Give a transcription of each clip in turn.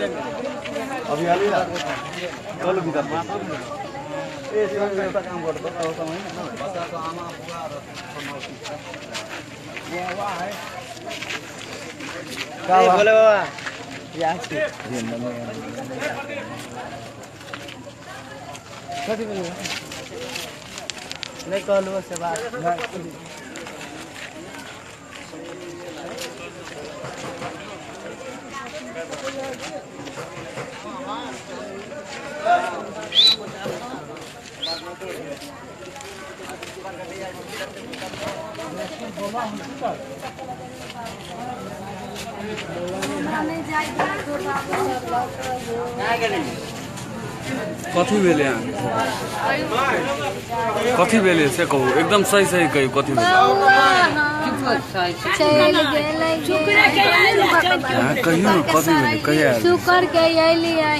अभी आली ना चलो भीतर ए एउटा काम गर्दा त हैन बच्चाको आमा बुवा र बुवा है का बोले बाबा या छी कथि बोले नहीं कहलु से बात कथी भेलै अहाँके? कथी भेलै से कहू, एकदम सही सही कहियौ, कथी भेलै? कहियौ ने कथी भेलै, कहिया? शुक्र के अयलियै,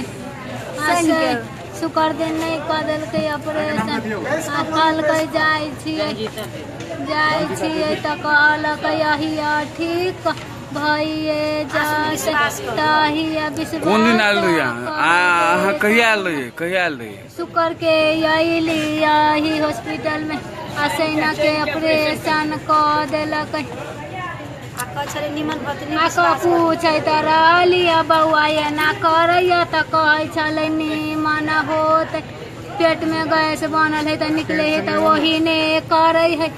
शुक्र दिन नहि कऽ देलकै ऑपरेशन। आ कहलकै जाइ छियै जाइ छियै तऽ कहलकै अहिया ठीक भइए जात तहिया विश्वास। कोन दिन आयल रहियै अहाँ? कहिया आयल रहियै? कहिया आयल रहियै? शुक्र के अयली एही हॉस्पिटल में, आ सेना के ऑपरेशन कऽ देलकै। आ पूछैत रहलियै बौआ एना करैया तऽ कहै छलै निमन होत, पेट में गैस बनल है तऽ निकले है तऽ ओही ने करै है,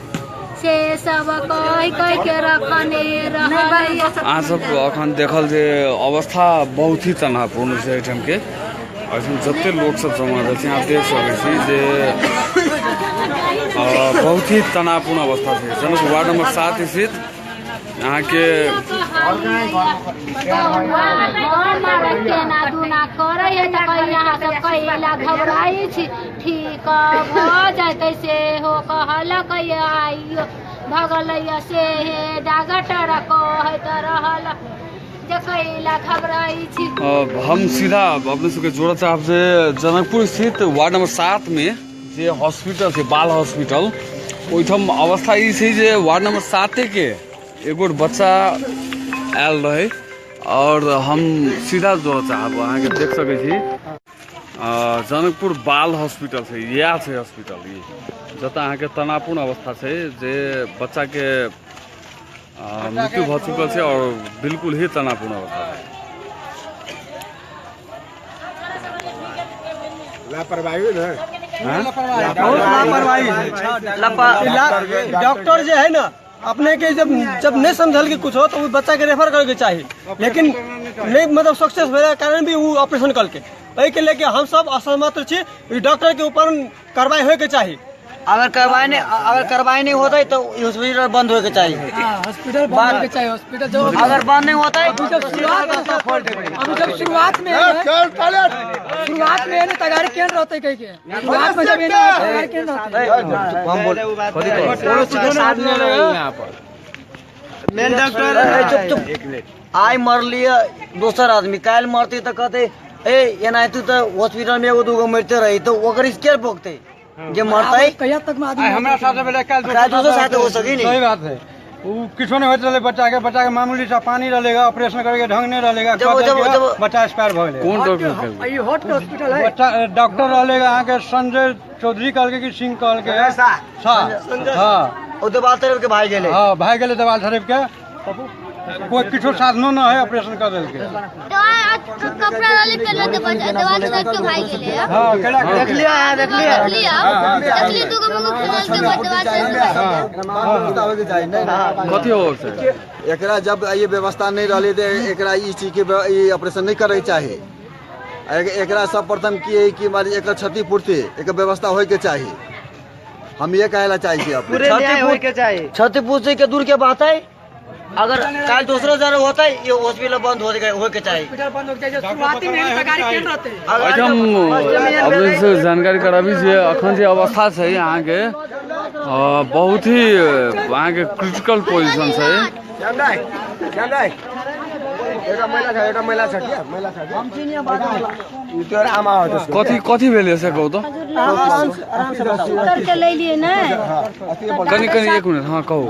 से सब कहि कहि के रखने रहलै। अहाँ सब अखन देखल जे अवस्था बहुत ही तनावपूर्ण छै एहिठामके। एहिठाम जते लोक सब जमा भेल छै अहाँ देख सकै छी जे बहुत ही तनावपूर्ण अवस्था छै। जनकपुर वार्ड नंबर 7 स्थित अहाँके केना दूना करै है तऽ कही अहाँ सब कैला घबराइ छी, ठीक भऽ जेतै से हो कहलक। आइयो भगलैया से हे डॉक्टर कहैत रहल जे कैला घबराइ छी। हम सीधा अपने सबके जोड़ऽ चाहब जे जनकपुर स्थित वार्ड नंबर 7 में जे हॉस्पिटल छै बाल हॉस्पिटल, ओहिठाम अवस्था ई छै जे वार्ड नंबर 7 के एगो बच्चा आयल रहे और हम सीधा जोड़ऽ चाहब अहाँके देख सकै छी जनकपुर बाल हॉस्पिटल छै, इएह छै हॉस्पिटल ई, जतऽ अहाँके तनावपूर्ण अवस्था छै जे बच्चाके मृत्यु भऽ चुकल छै और बिल्कुल ही तनावपूर्ण अवस्था छै। लापरवाही ने लापरवाही डॉक्टर जे है ना अपने के जब जब नहीं समझल कि कुछ हो तो बच्चा के रेफर करे के चाहिए, लेकिन नहीं मतलब सक्सेस भेला के कारण भी वो ऑपरेशन करके एहि के लेके हम सब असहमत छी। डॉक्टर के ऊपर कार्रवाई होय के चाहिए। अगर कार्रवाई नहीं होता है तो हॉस्पिटल बंद होए के चाहिए। हॉस्पिटल बंद होए के चाहिए। हॉस्पिटल जो अगर बंद नहीं होता है अभी जब शुरुआत में है ना तगारी केन रहते कहीं के शुरुआत में जब तगारी केन रहते हम बोल मेन डॉक्टर चुप चुप आइ मरलिए दोसर आदमी काल्हि मरते तो कहते ए एनाहिते तो हॉस्पिटल में एगो दूगो मरते रही तो ओकर के भोगते जे मरतै कहिया तक में आदमी हमरा साथ भेलै काल्हि दोसर साथ हो सकी नहीं। सही बात है, वो किछो नहीं होइत रहलै बच्चा के मामूली सा पानी रहलेगा, ऑपरेशन करे के ढंग नहीं रहलेगा, जब जब बच्चा एक्सपायर भ गेलै। कोन डॉक्टर? ई हॉट हॉस्पिटल है। बच्चा डॉक्टर रहलेगा अहाँ के संजय चौधरी कहलकै कि सिंह कहलकै हां, ओ देवाल तरफ के भाग गेलै। हां भाग गेलै देवाल तरफ के, कोई किछो साधनो न है, ऑपरेशन कर देलकै। कपड़ा वाले पहले देवाल तरफ के भाग गेलै। हां केला देख लिया देख लिया देख लिया दुगो मुगो खेल के देवाल तरफ होय के चाही। नहीं कथी हो से एकरा जब ये व्यवस्था नहीं रहलै त एकरा ई चीज के ई ऑपरेशन नहीं करे चाही। एकरा सब प्रथम की है कि मारे एकर क्षतिपूर्ति एकर व्यवस्था होय के चाही। हम ये कहला चाही छी पूरे न्याय होय के चाही। क्षतिपूर्ति के दूर के बात है, अगर कल दूसरा जगह होता है ये हॉस्पिटल बंद हो के चाहिए। हॉस्पिटल बंद हो के चाहिए। शुरुआती में तगारी केन रहते। एहिठाम अपने से जानकारी कराबी जे अखन जे अवस्था छै अहाँके बहुत ही अहाँके क्रिटिकल पोजीशन छै। कथी कथी भेलै से कहू तो? शुक्र के लेलियै ने कनी कनी एक मिनट, हाँ कहू।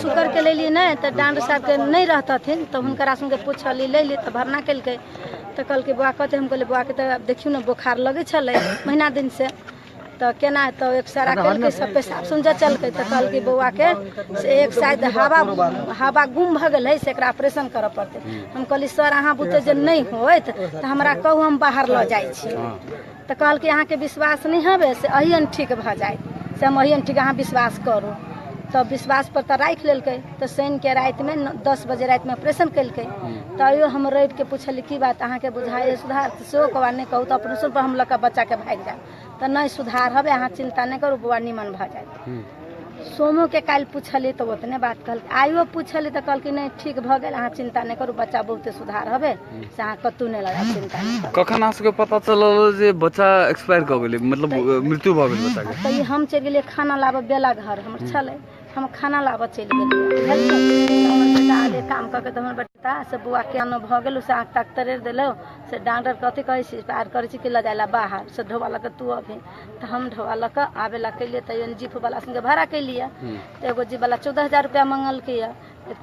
शुक्र के लेलियै ने तऽ डॉक्टर साहब के नहीं रहतथिन तऽ हुनकरा सुनके पूछली ले ली तऽ भरना केलकै तऽ कहलकै बौआ कते, हम कहलियै बौआके तऽ देखियौ ने बोखार लगै छलै महीना दिनसँ, तऽ केना तऽ एक्सरा केलकै, सब पेशाब सुन जचलकै, तऽ कहलकै बौआके से एक साइड हवा हवा गुम भऽ गेल है, से एकरा ऑपरेशन करऽ पड़तै। हम कहली सर अहाँ बुते जे नहि होइत तऽ हमरा कहू, हम बाहर लऽ जाइ छी। तऽ कहलकै अहाँके विश्वास नहि हवे से अहियन ठीक भऽ जायत, से हम अहियन ठीक, अहाँ विश्वास करू। तऽ विश्वास पर तऽ राखि लेलकै। तऽ शनिके रातिमे 10 बजे रातिमे ऑपरेशन केलकै। तैयो हम रविके पुछलियै की बात अहाँके बुझाइए सुधार, तऽ सेहो कहबा नहि कहू तऽ ऑपरेशन पर हम लऽ कऽ बच्चाके भागि जायब, तऽ नहि सुधार हवे, अहाँ चिन्ता नहि करू, बौआ निमन भऽ जायत। सोमोके काल्हि पुछलियै तऽ ओतने बात कहलकै, आइयो पुछलियै तऽ कहलकै नहि ठीक भऽ गेल, अहाँ चिन्ता नहि करू, बच्चा बहुते सुधार हवे, से अहाँ कतहु नहि लगा, चिन्ता नहि करू। कखन अहाँ सबके पता चलल जे बच्चा एक्सपायर कऽ गेलै, मतलब मृत्यु भऽ गेल बच्चाके? तऽ हम चलि गेलियै खाना लाबऽ, बेला घर हमर छलै, हम खाना लाबऽ चलि गेलियै, बुझलियै? हमर बेटा आले काम कऽ के, तऽ हमर बेटा से बौआ केना भऽ गेल से आँख ताक तरेर देलहुँ, से डॉक्टर कथी कहै छी पार करै छी कि लऽ जाइ ला बाहर, से ढोआ लऽ कऽ तू अभी, तऽ हम ढोआ लऽ कऽ आबे ला केलियै। तऽ जीप वाला संगे भाड़ा केलियै, तऽ एगो जीप वाला 14,000 रुपया मंगलकै,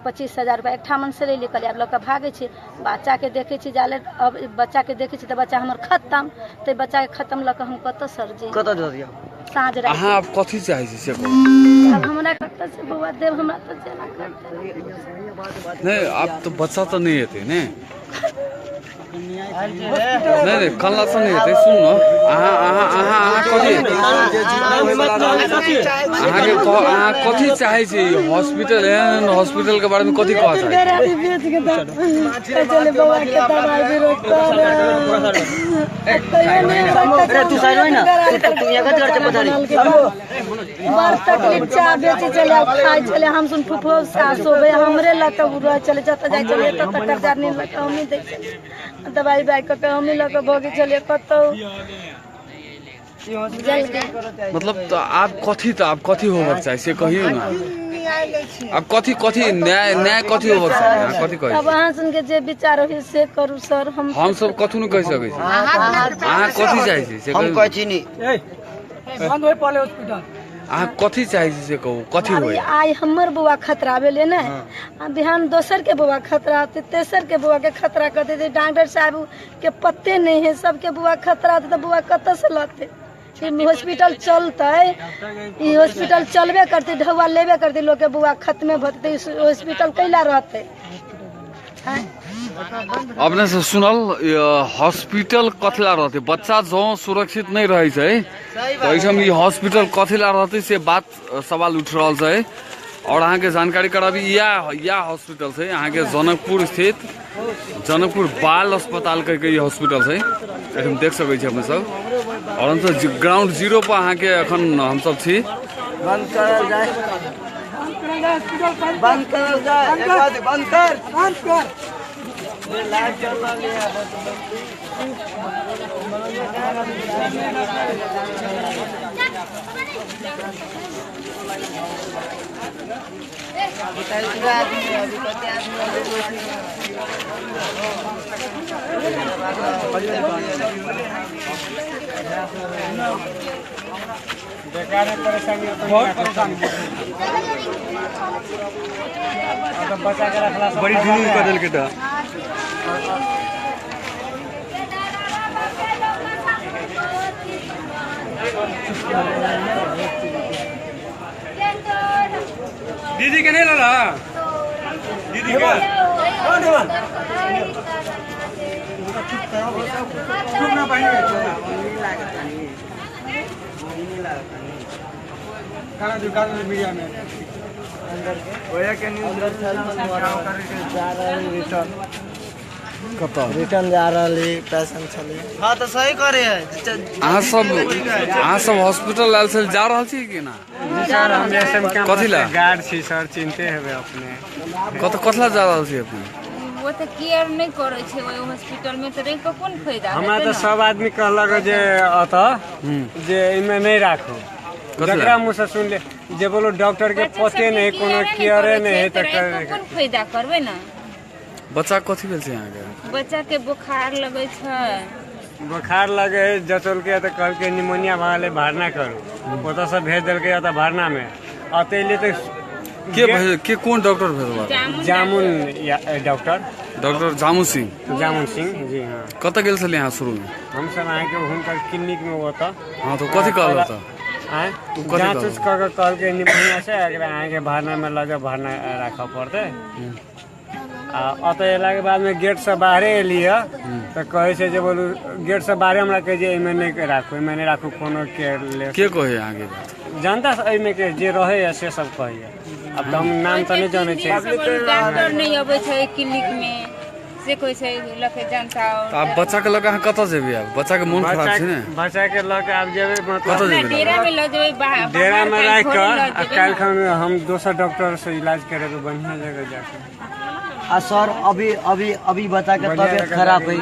25,000 रुपया एकठामन से लेलियै। कहलियै आब लऽ कऽ भागै छी, बच्चाके देखै छी जाले, अब बच्चाके देखै छी तऽ बच्चा हमर खतम, तऽ बच्चाके खतम लऽ कऽ हम कतऽ सर जी कतऽ जइयै साँझ राति। अहाँ आब कथी चाहै छी से कहू। आब हमरा कतऽ से बौआ देब, हमरा तऽ जेना करतै। नहि आब तऽ बच्चा तऽ नहि हेतै ने, नहि नहि कल्ला से नहि हेतै। सुन न, अहाँ अहाँ अहाँ अहाँ कथी अहाँके अहाँ कथी चाहै छी? हॉस्पिटल, एहन हॉस्पिटल के बारे में कथी कहऽ चाहै छी? बड़ तकलीफ, चाह बेचै छलै, खाइ छलै, हम सुन फुफो सासो हमरे लऽ कऽ रहै छलै, जतऽ जाइ छलियै ततऽ कर्जा नहि लऽ कऽ हमही दै छलियै, दबाइ उबाइ कऽ कऽ हमही लऽ कऽ भोगै छलियै कतहु। मतलब तऽ आब कथी, तऽ आब कथी होबक चाही से कहियौ ने, आब कथी कथी न्याय न्याय कथी होबक चाही, अहाँ कथी कहै? आब अहाँ सुनके जे विचार होय से करू सर। हम सब कथू नहि कहि सकै छी, अहाँ कथी चाहै छी से हम कहै छी। नि बंद होय पड़ले हॉस्पिटल। अहाँ कथी चाहै छी से कहू, कथी होय? आइ हमर बौआ खतरा भेलै ने, आ बिहान दोसर के बौआ खतरा होतै, तेसर के बौआ के खतरा कऽ देतै। डॉक्टर साहब के पते नहि है, सबके बौआ खतरा होतै तऽ बौआ कतऽ से लतै? हॉस्पिटल चलतै? ई हॉस्पिटल चलबे करतै, ढौआ लेबे करतै, लोकके बौआ खतमे भऽ जेतै, हॉस्पिटल कैला रहतै? अपने से सुनल, हॉस्पिटल कथिला रहतै? बच्चा जँ सुरक्षित नहि रहै छै तऽ एहिठाम ई हॉस्पिटल कथिला रहतै से बात सवाल उठि रहल छै। और अहाँके जानकारी कराबी, इएह हॉस्पिटल छै अहाँके जनकपुर स्थित जनकपुर बाल अस्पताल कहिके ई हॉस्पिटल छै, एहिठाम देख सकै छी अपने सब। और हमसब ग्राउंड जीरो पर अहाँके एखन हमसब छी। बंद करल जाय, बंद करल जाय, बंद कर, बंद कर। लाइव चल रहल है। बहुत परेशानी, बड़ी जुलूम कऽ देलकै तऽ। दीदी के नहीं लड़ा, दीदी के चुप ना बहिनी, गाना दो, गाना दो मीडिया में। कतऽ रिटर्न जा रहल पैसन छलै। हाँ तऽ सही करे है। अहाँ सब हॉस्पिटल आयल छल, जा रहल छी कि ना? कथी ला? गार्ड छी सर, चिन्हते हेबै अपने। कतऽ कथला जा रहल छी अपने? ओ तऽ केयर नहि करै छै ओहि हॉस्पिटल में, तऽ रहि कऽ कोन फायदा? हमरा तऽ सब आदमी कहलक जे एतऽ जे एहिमे नहि राखू, जकरा मुँह से सुनले जे बोलो डॉक्टर के पते नहीं, कोनो केयरे नहीं है, तऽ कोन फायदा करबै ने? बच्चा कथी भेल छै अहाँके? बच्चा के बोखार लगै छै। बोखार लगे है, जचौलकै तऽ कहलकै निमोनिया भऽ गेलै, भरना करू। ओतऽसँ भेज देलकै एतऽ भरनामे, एतऽ एलियै तऽ के भेज, के कोन डॉक्टर भेजलक? जामुन या डॉक्टर। डॉक्टर जामुन सिंह। जामुन सिंह जी। हाँ। कतऽ गेल छलियै अहाँ शुरूमे? हमसब अहाँके हुनकर क्लिनिकमे ओतऽ। हाँ, तऽ कथी कहलक तऽ? आँय? कथी जाँच कहलक? उच कऽ के कहलकै निमोनिया छै, एकरा अहाँके भरनामे लऽ जाउ, भरना राखऽ पड़तै। आ ओतऽ अयलाके बादमे गेटसँ बाहरे एलियै तऽ कहै छै जे बोलू गेटसँ बाहरे हमरा कहै छै एहिमे नहि राखू, एहिमे नहि राखू, कोनो केयरलेस। के कहै अहाँके बात? जनता एहिमे के जे रहैए से सब कहैए। आब तऽ हम नाम तऽ नहि जनै छियै। डॉक्टर नहि अबै छै क्लिनिक मे से कहै छै लऽ के जनता। तऽ आब बच्चाके लऽ कऽ अहाँ कतऽ जेबै? आब बच्चाके मोन खराब छै ने। बच्चाके लऽ कऽ आब जेबै मतलब कतऽ जेबै? डेरा मे लऽ जेबै, डेरामे राखि कऽ आ काल्हि काल्हिखन हम दोसर डॉक्टरसँ इलाज करेबै बढ़िआँ जगह जाकऽ। आ सर, अभी अभी अभी बच्चा के तबियत खराब है।